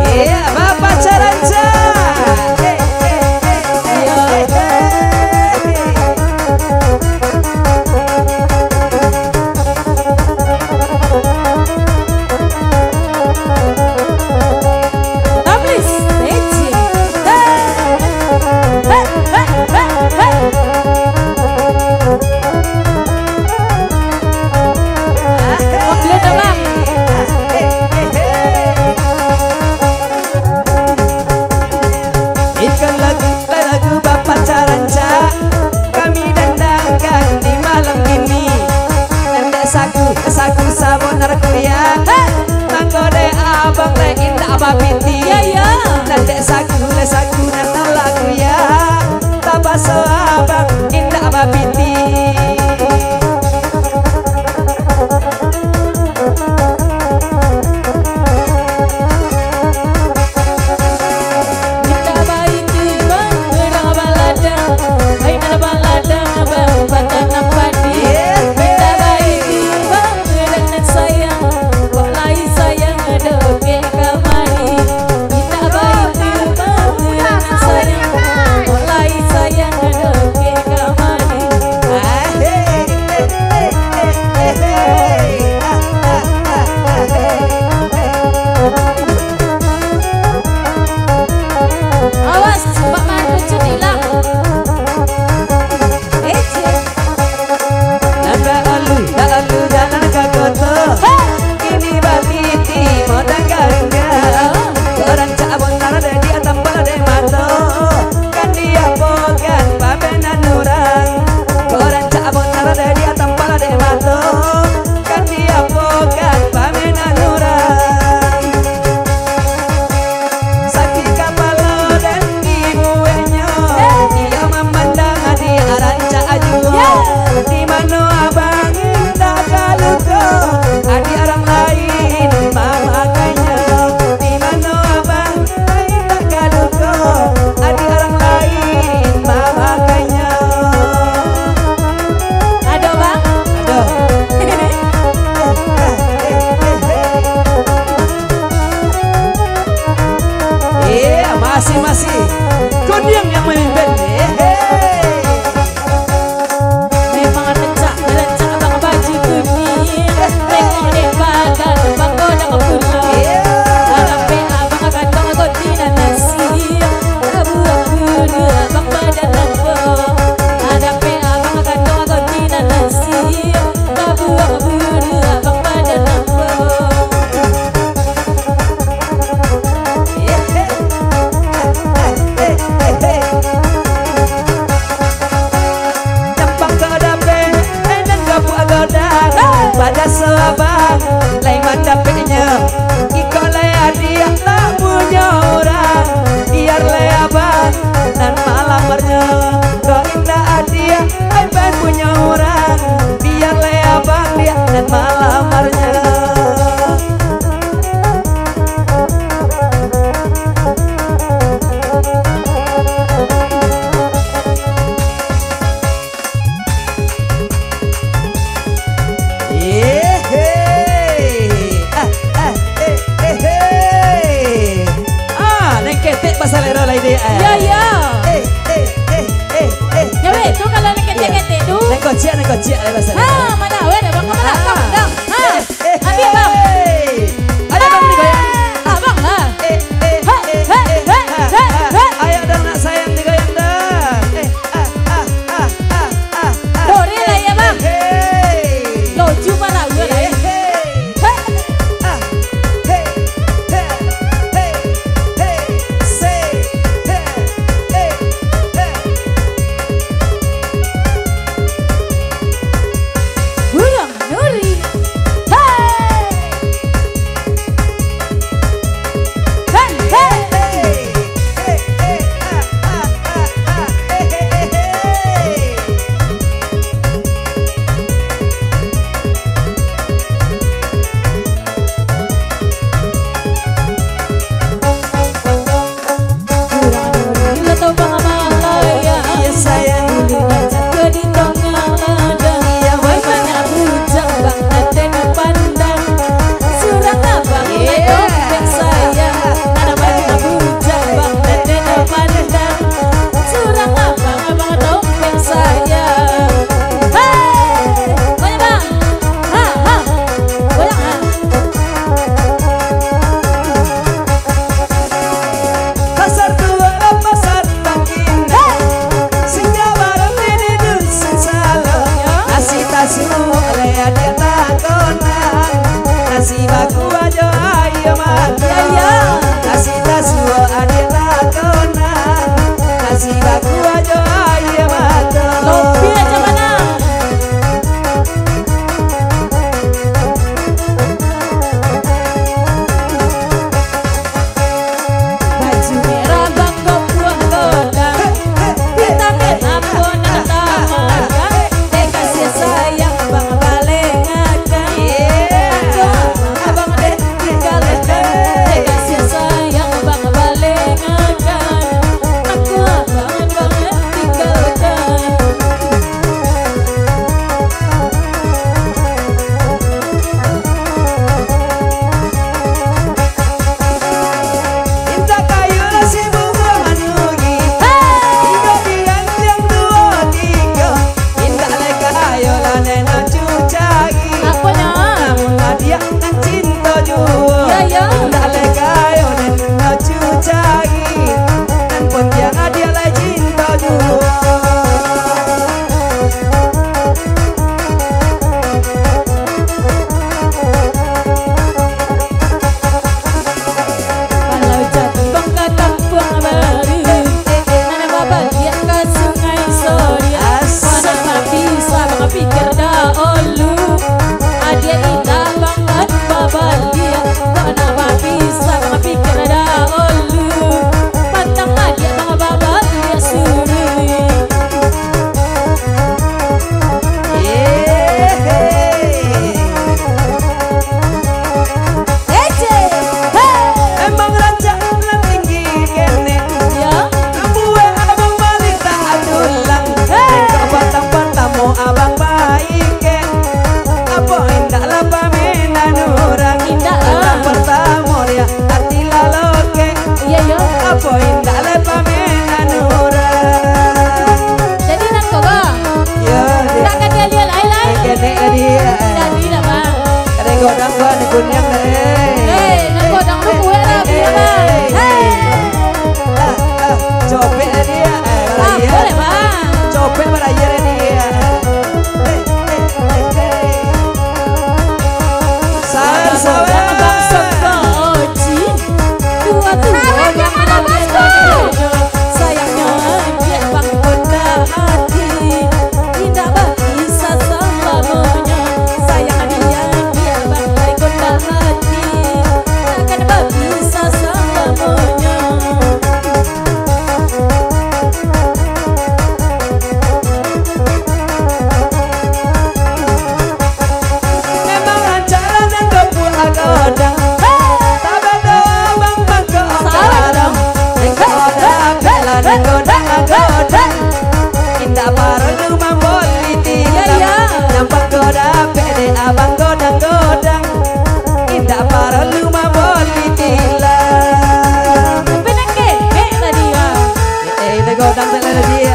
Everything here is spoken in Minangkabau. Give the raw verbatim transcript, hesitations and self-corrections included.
Iya, Bapak Caranca. Eh, eh, eh, eh, eh, eh. Tablis, Beji. Hei. Hei, hei, hei, hei. Oke, tenang. Iklan lagu, lagu Bapak Caranca, kami dandangkan di malam kini. Nan dek saku, saku sabonar kuya. Hei! Tanggo dek abang leh indak bapiti. Ya, ya. Nan dek saku, leh saku nan alah kuya. Tapaso abang indak bapiti. Mintak baitu bang, urang baladang, ai nan baladang bang, batanam padi. Mintak baitu bang, urang nan sayang, kok lai sayang doh kek kamari. Mintak baitu bang, urang nan sayang, kok lai sayang doh kek kamari. Awas, Pak Mantu Cutilang. Ecek. Nan dak lalu, dak lalu jalan ka koto. Hei! Kini bapiti modal garengga. Kok rancak bonar dek di atambal dek mato. Kan di apokan pamenan urang. Kok rancak bonar dek di atambal dek mato. Kan di apokan pamenan urang. Sakik kapalo dan ibueknyo, iyo mamandang di rancak juo. Di mano abang indak kaluko, adik urang lain mamakainyo. Di mano abang indak kaluko, adik urang lain mamakainyo. Ado, Bang? Ado. Iya, masih, masih. Kuniang yang memimpin. Hehe. Memang rancak, rancak abang baju kuniang. Tengok dek badan abang godang pulo. Iya. Dapek abang kantong roti nan nasi. Tabuang bulu abang badan lambo. Dapek abang kantong roti nan nasi. Tabuang bulu abang badan lambo. Campang ka dapek, eh, nan gapuak godang. Padaso abang, lai mandapeknyo. Iko lai adiak tak punyo urang. Biar lai abang nan malamarnyo. Kok indak adiak, ai, pai punyo urang. Biar lai abang diak nan malamarnyo. Yehe. Ah, ah, eh, eh, eh. Ah, nan ketek basalero lai deh, eh. Yo, yo. Eh, eh, eh, eh, eh. Yo, weh, tu kalau nan ketek-ketek tu. Nan kocik, nan kocik lai basalero. Ha, mana? Weh, dah, bang, mana? Ah. Bang, bang. Ha. Eh, eh, ambil, bang. Eh. Ada bang di goyang. Ah, bang lah. Eh, eh, eh, eh, eh, eh, eh, eh. Ayo dong, nak sayang digoyang dong. Eh, ah, ah, ah. Dore lah ya, bang. Hei. Loju malah gue lah ya. Hei. Hei. Ah. Hei. Hei. Hei. Hei. Say. Hei. Hei. Hei. Burung Nuri. Ko indak lai pamenan urang. Jadi nan ko, Bang? Yo, Dek. Indak ka dialia lai, lai? Ketek tadi, ya. Jadi lah, Bang. Kadai godang, Bang, di Kuniang, eh. Hei, nan godang tu kue lah, Bang. Hei. Ah, ah, copek tadi, ya. Eh, ah, barayia. Boleh, Bang. Copek barayia tadi, ya. Hei, hei, hei, hei. Sabar, sabar. Abang Sokoji, tua-tua jangan ada jodoh. Sayangnyo, biak Bang gondang hati, indak bakisah salamonyo. Sayang dia, biak Bang gondang hati, takkan bakisah salamonyo. Memang lancaran nan dopuak agodang. Tabado abang mangko agodang. Mangko dapek lah nan godang agodang. Indak paralu mamboli tilam. Nan mangko dapek dek abang godang-godang. Indak paralu mamboli tilam. Tapi nan ketek tadi, ya. Eh, eh, godang salah lagi.